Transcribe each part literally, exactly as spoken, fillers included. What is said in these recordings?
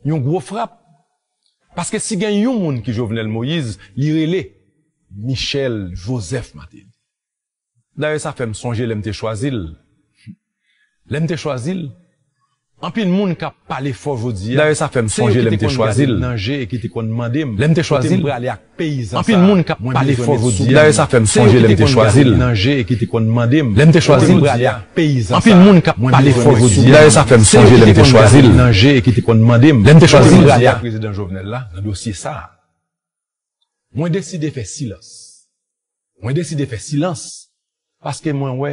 Yon gwo frap. Paske si gen yon moun ki Jovenel Moïse, li rele Michel Joseph Martelly. Dayè sa fè m sonje lè m te chwazi l. Lè m te chwazi l, anpil moun k ap pale fò jodi a. Dayè sa fè m sonje lè m te chwazi l. Nan je e ki te konn mande m, lè m te chwazi l, prale ak peyizan sa. Anpil moun k ap pale fò jodi a. Dayè sa fè m sonje lè m te chwazi l. Nan je e ki te konn mande m, lè m te chwazi l. Anpil moun k ap pale fò jodi a. Dayè sa fè m sonje lè m te chwazi l. Nan je e ki te konn mande m, lè m te chwazi l. Prezidan Jovenel la nan dosye sa. Mwen deside fè silans. Mwen deside fè silans paske mwen wè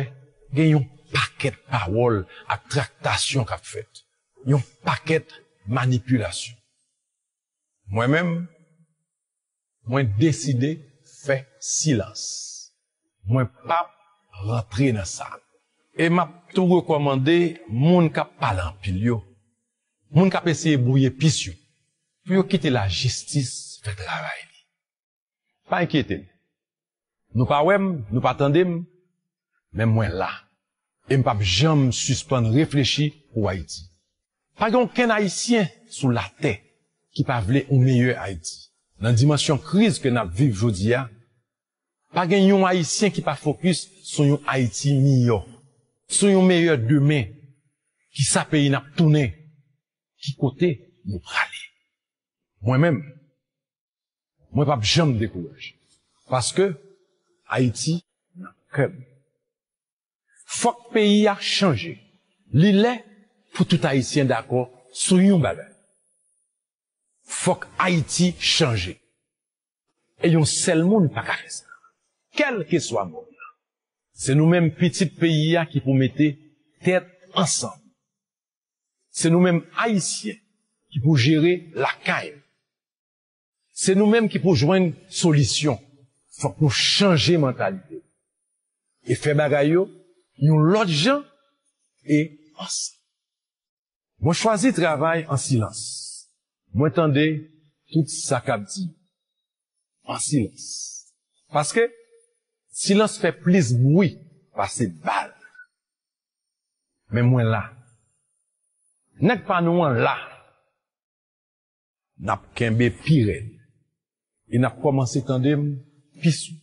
gen yon pakèt pawòl ak traktasyon k ap fèt. Yon pakèt manipilasyon. Mwen menm, mwen deside fè silans. Mwen p ap rantre nan sa. E m ap tou rekòmande moun k ap pale anpil yo, moun k ap eseye bwouye pis yo, pou yo kite lajistis fè travay li. Pa enkyete m. Nou pa wè m, nou pa tande m, men mwen la. E m p ap janm sispann reflechi pou Ayiti. Pa gen okenn Ayisyen sou latè ki pa vle yon meyè Ayiti. Nan dimansyon kriz ke n ap viv jodi a, pa gen yon Ayisyen ki pa fokis sou yon Ayiti miyò, sou yon meyè demen, ki sa peyi n ap tounen, ki kote nou prale. Mwen menm, mwen p ap janm dekouraje. Paske Ayiti nan kè m. Fòk peyi a chanje. Li lè pou tout Ayisyen dakò sou yon bagay. Fòk Ayiti chanje. E yon sèl moun pa ka fè sa. Kèlkeswa mò nan. Se nou menm pitit peyi a ki pou mete tèt ansanm. Se nou menm Ayisyen ki pou jere lakay nou. Se nou menm ki pou jwenn solisyon. Fòk nou chanje mantalite. E fè bagay yo yon lòt jan e ansanm. Mwen chwazi travay an silans. Mwen tande tout sa k ap di an silans. Paske silans fè plis bri pase bal. Men mwen la. Nèg pa nou an la. N ap kenbe pi rèd. E n ap kòmanse tande m pi sou.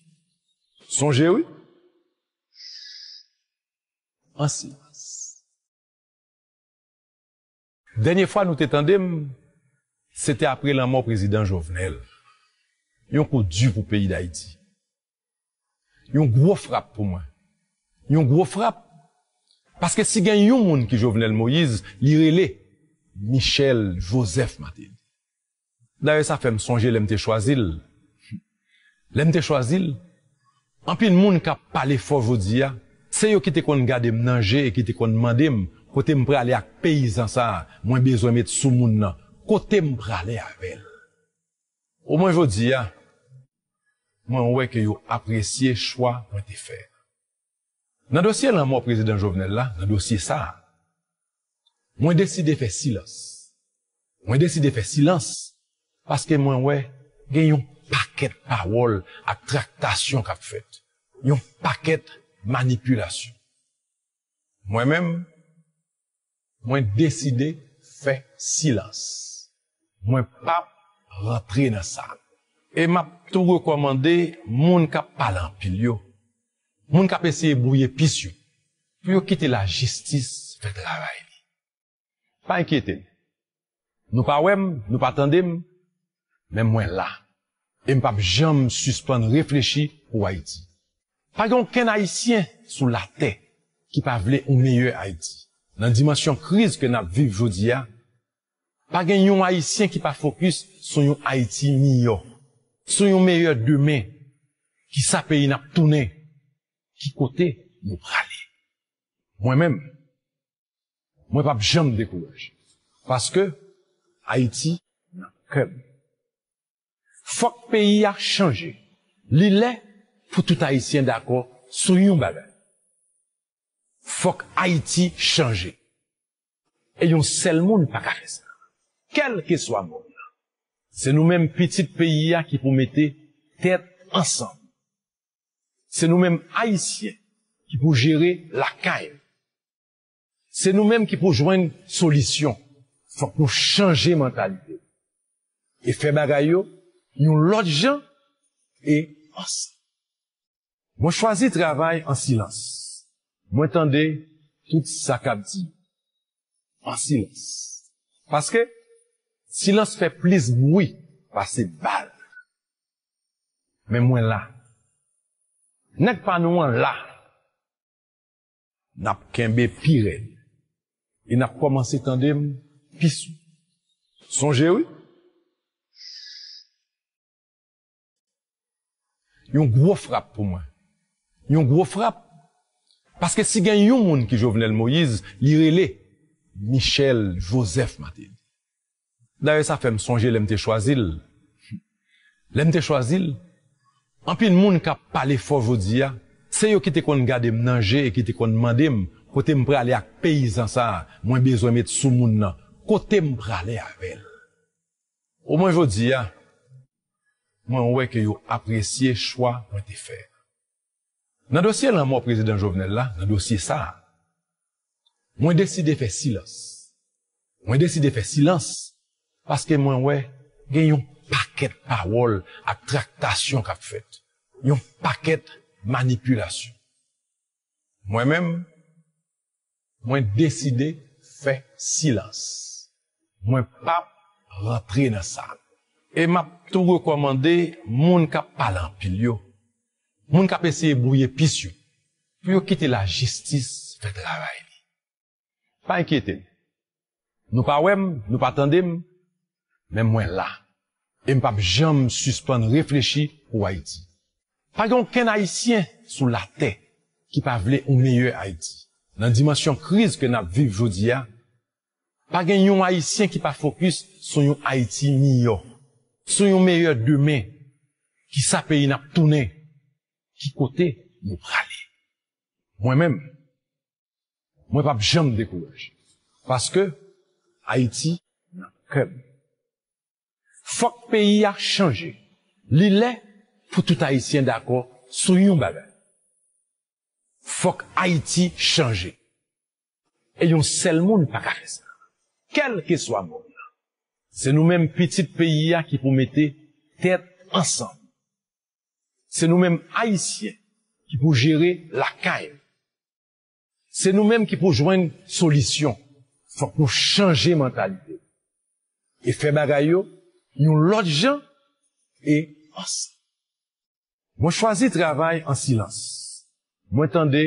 Sonje wi. An silans. Dènye fwa nou te tande m, se te apre lanmò prezidan Jovenel. Yon kou di pou peyi Dayiti. Yon gwo frap pou mwen. Yon gwo frap. Paske si gen yon moun ki Jovenel Moïse, li rele Michel Joseph Martelly. Dayè sa fè m sonje lè m te chwazi l. Lè m te chwazi l, anpil moun k ap pale fò jodi a, se yo ki te konn gade m nan je e ki te konn mande m kote m prale ak peyizan sa a, mwen bezwen met sou moun nan, kote m prale avè l. Omwen jodi a, mwen wè ke yo apresye chwa mwen te fè. Nan dosye lanmò prezidan Jovenel la, nan dosye sa a, mwen deside fè silans. Mwen deside fè silans paske mwen wè gen yon pakèt pawòl ak traktasyon k ap fèt. Yon pakèt manipilasyon. Mwen menm, mwen deside fè silans. Mwen p ap rantre nan sa. E m ap tou rekòmande moun k ap pale anpil yo, moun k ap eseye bwouye pis yo, pou yo kite lajistis fè travay li. Pa enkyete n. Nou pa wè m, nou pa tande m, men mwen la. E m p ap janm sispann reflechi pou Ayiti. Pa gen okenn Ayisyen sou latè ki pa vle yon meyè Ayiti. Nan dimansyon kriz ke n ap viv jodi a, pa gen yon Ayisyen ki pa fokis sou yon Ayiti miyò, sou yon meyè demen, ki sa peyi n ap tounen, ki kote nou prale. Mwen menm, mwen p ap janm dekouraje. Paske Ayiti nan kè m. Fòk peyi a chanje. Li lè pou tout Ayisyen dakò sou yon bagay. Fòk Ayiti chanje. E yon sèl moun pa ka fè sa. Kèlkeswa mò nan. Se nou menm pitit peyi a ki pou mete tèt ansanm. Se nou menm Ayisyen ki pou jere lakay nou. Se nou menm ki pou jwenn solisyon. Fòk nou chanje mantalite e fè bagay yo yon lòt jan e ansanm. Mwen chwazi travay an silans. Mwen tande tout sa k ap di an silans. Paske silans fè plis bri pase bal. Men mwen la. Nèg pa nou an la. N ap kenbe pi rèd. E n ap kòmanse tande m pi sou. Sonje wi. Yon gwo frap pou mwen. Yon gwo frap. Paske si gen yon moun ki Jovenel Moïse, li rele Michel Joseph Martelly. Dayè sa fè m sonje lè m te chwazi l. Lè m te chwazi l, anpil moun k ap pale fò jodi a, se yo ki te konn gade m nan je e ki te konn mande m kote m prale ak peyizan sa a, mwen bezwen met sou moun nan, kote m prale avè l. Omwen jodi a, mwen wè ke yo apresye chwa mwen te fè. Nan dosye lanmò prezidan Jovenel la, nan dosye sa a, mwen deside fè silans. Mwen deside fè silans paske mwen wè gen yon pakèt pawòl ak traktasyon k ap fèt. Yon pakèt manipilasyon. Mwen menm, mwen deside fè silans. Mwen p ap rantre nan sa. E m ap tou rekòmande moun k ap pale anpil yo, moun k ap eseye bwouye pis yo, pou yo kite lajistis fè travay li. Pa enkyete n. Nou pa wè m, nou pa tande m, men mwen la. E m p ap janm sispann reflechi pou Ayiti. Pa gen okenn Ayisyen sou latè ki pa vle yon meyè Ayiti. Nan dimansyon kriz ke n ap viv jodi a, pa gen yon Ayisyen ki pa fokis sou yon Ayiti miyò, sou yon meyè demen, ki sa peyi n ap tounen, ki kote nou prale. Mwen menm, mwen p ap janm dekouraje. Paske Ayiti nan kè m. Fòk peyi a chanje. Li lè pou tout Ayisyen dakò sou yon bagay. Fòk Ayiti chanje. E yon sèl moun pa ka fè sa. Kèlkeswa moun nan. Se nou menm pitit peyi a ki pou mete tèt ansanm. Se nou menm Ayisyen ki pou jere lakay nou. Se nou menm ki pou jwenn solisyon. Fòk nou chanje mantalite e fè bagay yo yon lòt jan e ansanm. Mwen chwazi travay an silans. Mwen tande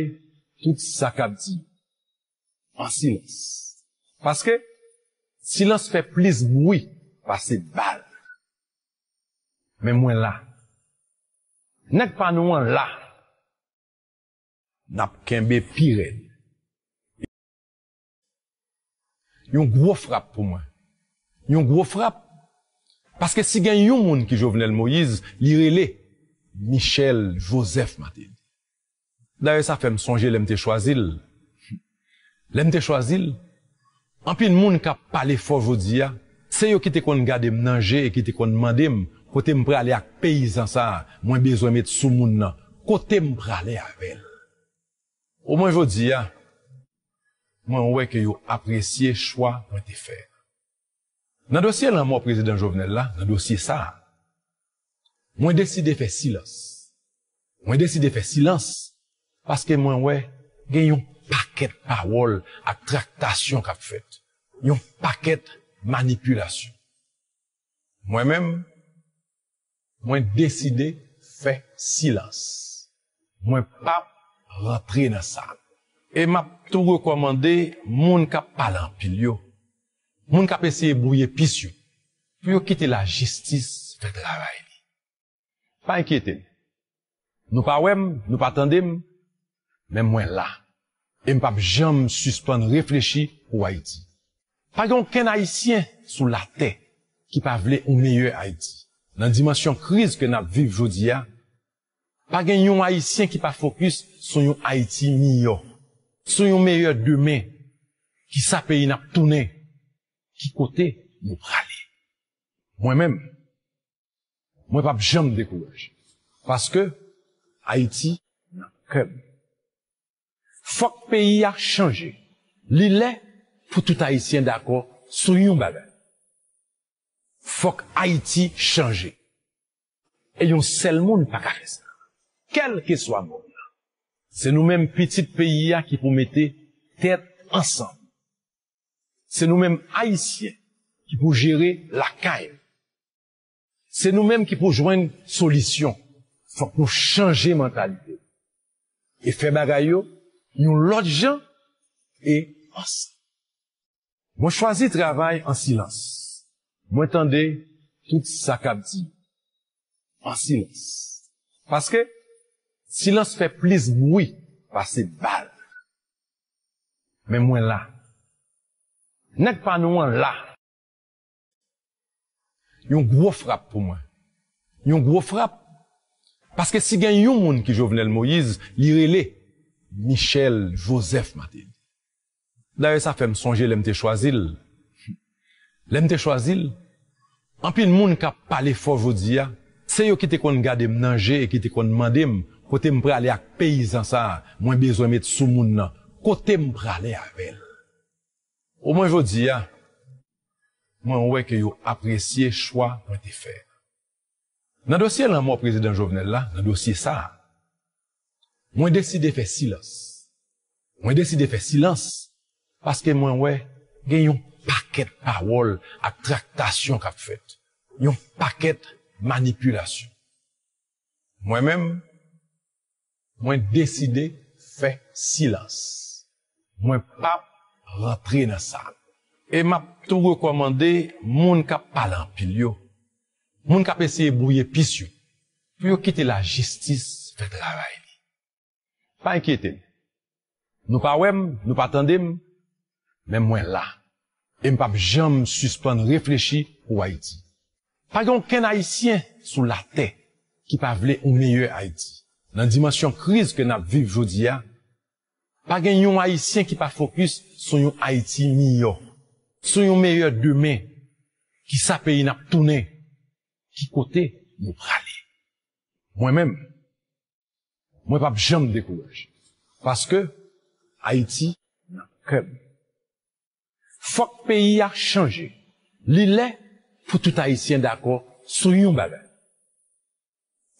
tout sa k ap di an silans. Paske silans fè plis bri pase bal. Men mwen la. Nèg pa nou an la. N ap kenbe pi rèd. Yon gwo frap pou mwen. Yon gwo frap. Paske si gen yon moun ki Jovenel Moïse, li rele Michel Joseph Martelly. Dayè sa fè m sonje lè m te chwazi l. Lè m te chwazi l, anpil moun k ap pale fò jodi a, se yo ki te konn gade m nan je e ki te konn mande m kote m prale ak peyizan sa a, mwen bezwen met sou moun nan, kote m prale avè l. Omwen jodi a, mwen wè ke yo apresye chwa mwen te fè. Nan dosye lanmò prezidan Jovenel la, nan dosye sa a, mwen deside fè silans. Mwen deside fè silans paske mwen wè gen yon pakèt pawòl ak traktasyon k ap fèt. Yon pakèt manipilasyon. Mwen menm, mwen deside fè silans. Mwen p ap rantre nan sa. E m ap tou rekòmande moun k ap pale anpil yo, moun k ap eseye bwouye pis yo, pou yo kite lajistis fè travay li. Pa enkyete n. Nou pa wè m, nou pa tande m, men mwen la. E m p ap janm sispann reflechi pou Ayiti. Pa gen okenn Ayisyen sou latè ki pa vle yon meyè Ayiti. Nan dimansyon kriz ke n ap viv jodi a, pa gen yon Ayisyen ki pa fokis sou yon Ayiti miyò, sou yon meyè demen, ki sa peyi n ap tounen, ki kote nou prale. Mwen menm, mwen p ap janm dekouraje. Paske Ayiti nan kè m. Fòk peyi a chanje. Li lè pou tout Ayisyen dakò sou yon bagay. Fòk Ayiti chanje. E yon sèl moun pa ka fè sa. Kèlkeswa moun nan. Se nou menm pitit peyi a ki pou mete tèt ansanm. Se nou menm Ayisyen ki pou jere lakay nou. Se nou menm ki pou jwenn solisyon. Fòk nou chanje mantalite. E fè bagay yo yon lòt jan e ansanm. Mwen chwazi travay an silans. Mwen tande tout sa k ap di an silans. Paske silans fè plis bwi pase bal. Men mwen la. Nèg pa nou an la. Yon gwo frap pou mwen. Yon gwo frap. Paske si gen yon moun ki Jovenel Moïse, li rele Michel Joseph Martelly. Dayè, sa fè m sonje lè m te chwazi l. Lè m te chwazi l, anpil moun k ap pale fò jodi a, se yo ki te konn gade m nan je e ki te konn mande m kote m prale ak peyizan sa a, mwen bezwen met sou moun nan. Kote m prale avè l? Omwen jodi a, mwen wè ke yo apresye chwa mwen te fè. Nan dosye lanmò prezidan Jovenel la, nan dosye sa a, mwen deside fè silans. Mwen deside fè silans paske mwen wè gen yon pakèt pawòl ak traktasyon k ap fèt. Yon pakèt manipilasyon. Mwen menm, mwen deside fè silans. Mwen p ap rantre nan sa. E m ap tou rekòmande moun k ap pale anpil yo, moun k ap eseye bwouye pis yo, pou yo kite lajistis fè travay li. Pa enkyete m. Nou pa wè m, nou pa tande m, men mwen la. E m p ap janm sispann reflechi pou Ayiti. Pa gen okenn Ayisyen sou latè ki pa vle yon meyè Ayiti. Nan dimansyon kriz ke n ap viv jodi a, pa gen yon Ayisyen ki pa fokis sou yon Ayiti miyò, sou yon meyè demen. Kisa peyi n ap tounen? Ki kote nou prale? Mwen menm, mwen p ap janm dekouraje. Paske Ayiti nan kè m. Fòk peyi a chanje. Li lè pou tout Ayisyen dakò sou yon bagay.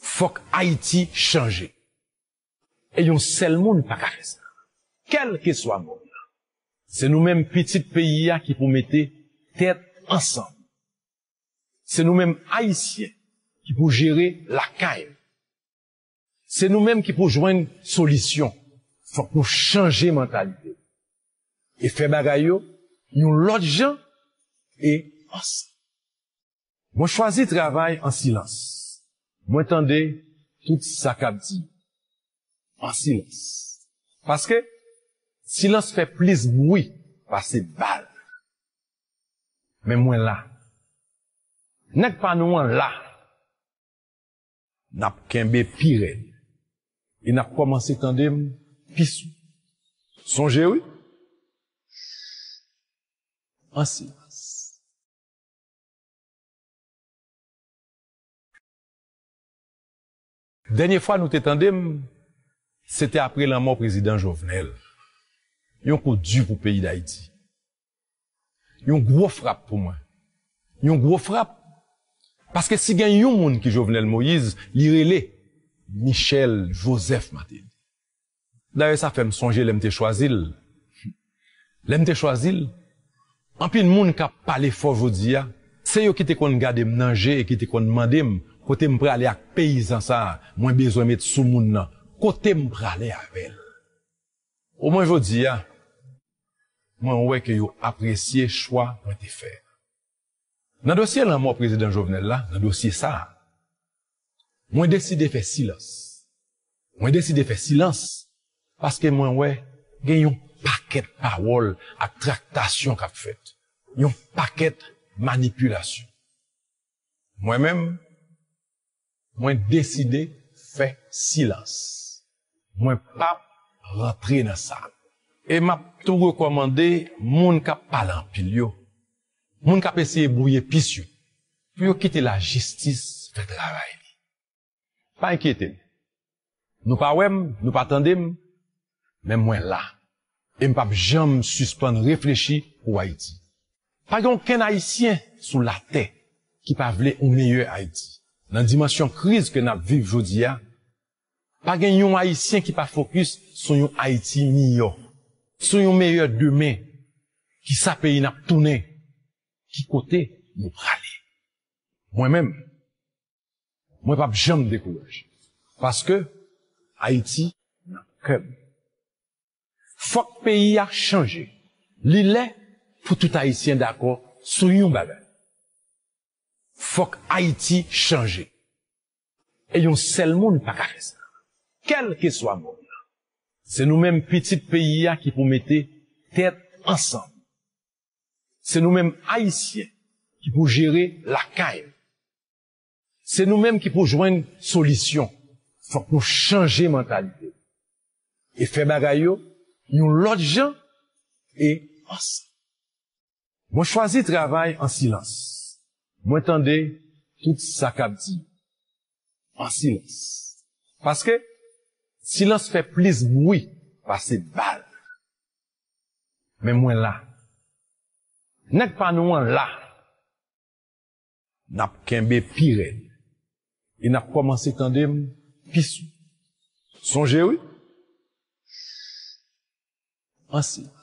Fòk Ayiti chanje. E yon sèl moun pa ka fè sa. Kèlkeswa moun nan. Se nou menm pitit peyi a ki pou mete tèt ansanm. Se nou menm Ayisyen ki pou jere lakay nou. Se nou menm ki pou jwenn solisyon. Fòk nou chanje mantalite. E fè bagay yo yon lòt jan e ansanm. Mwen chwazi travay an silans. Mwen tande tout sa k ap di an silans. Paske silans fè plis bwi pase bal. Men mwen la. Nèg pa nou an la. N ap kenbe pi rèd. E n ap kòmanse tande m pi sou. Sonje wi. An silans. Dènye fwa nou te tande m, se te apre lanmò prezidan Jovenel. Yon kou di pou peyi Dayiti. Yon gwo frap pou mwen. Yon gwo frap. Paske si gen yon moun ki Jovenel Moïse, li rele Michel Joseph Martelly. Dayè, sa fè m sonje lè m te chwazi l. Lè m te chwazi l, anpil moun k ap pale fò jodi a, se yo ki te konn gade m nan je e ki te konn mande m kote m prale ak peyizan sa a, mwen bezwen met sou moun nan. Kote m prale avè l? Omwen jodi a, mwen wè ke yo apresye chwa mwen te fè. Nan dosye lanmò prezidan Jovenel la, nan dosye sa a, mwen deside fè silans. Mwen deside fè silans paske mwen wè gen yon pakèt pawòl ak traktasyon k ap fèt. Yon pakèt manipilasyon. Mwen menm, mwen deside fè silans. Mwen p ap rantre nan sa. E m ap tou rekòmande moun k ap pale anpil yo, moun k ap eseye bwouye pis yo, pou yo kite lajistis fè travay li. Pa enkyete m. Nou pa wè m, nou pa tande m, men mwen la. E m p ap janm sispann reflechi pou Ayiti. Pa gen okenn Ayisyen sou latè ki pa vle yon meyè Ayiti. Nan dimansyon kriz ke n ap viv jodi a, pa gen yon Ayisyen ki pa fokis sou yon Ayiti miyò, sou yon meyè demen, ki sa peyi n ap tounen, ki kote nou prale. Mwen menm, mwen p ap janm dekouraje. Paske Ayiti nan kè m. Fòk peyi a chanje. Li lè pou tout Ayisyen dakò sou yon bagay. Fòk Ayiti chanje. E yon sèl moun pa ka fè sa. Kèlkeswa mòd la. Se nou menm pitit peyi a ki pou mete tèt ansanm. Se nou menm Ayisyen ki pou jere lakay nou. Se nou menm ki pou jwenn solisyon. Fòk nou chanje mantalite. E fè bagay yo yon lòt jan e ansanm. Mwen chwazi travay an silans. Mwen tande tout sa k ap di an silans. Paske silans fè plis bri pase bal. Men mwen la. Nèg pa nou an la. N ap kenbe pi rèd. E n ap kòmanse tande m pi sou. Sonje wi. An silans.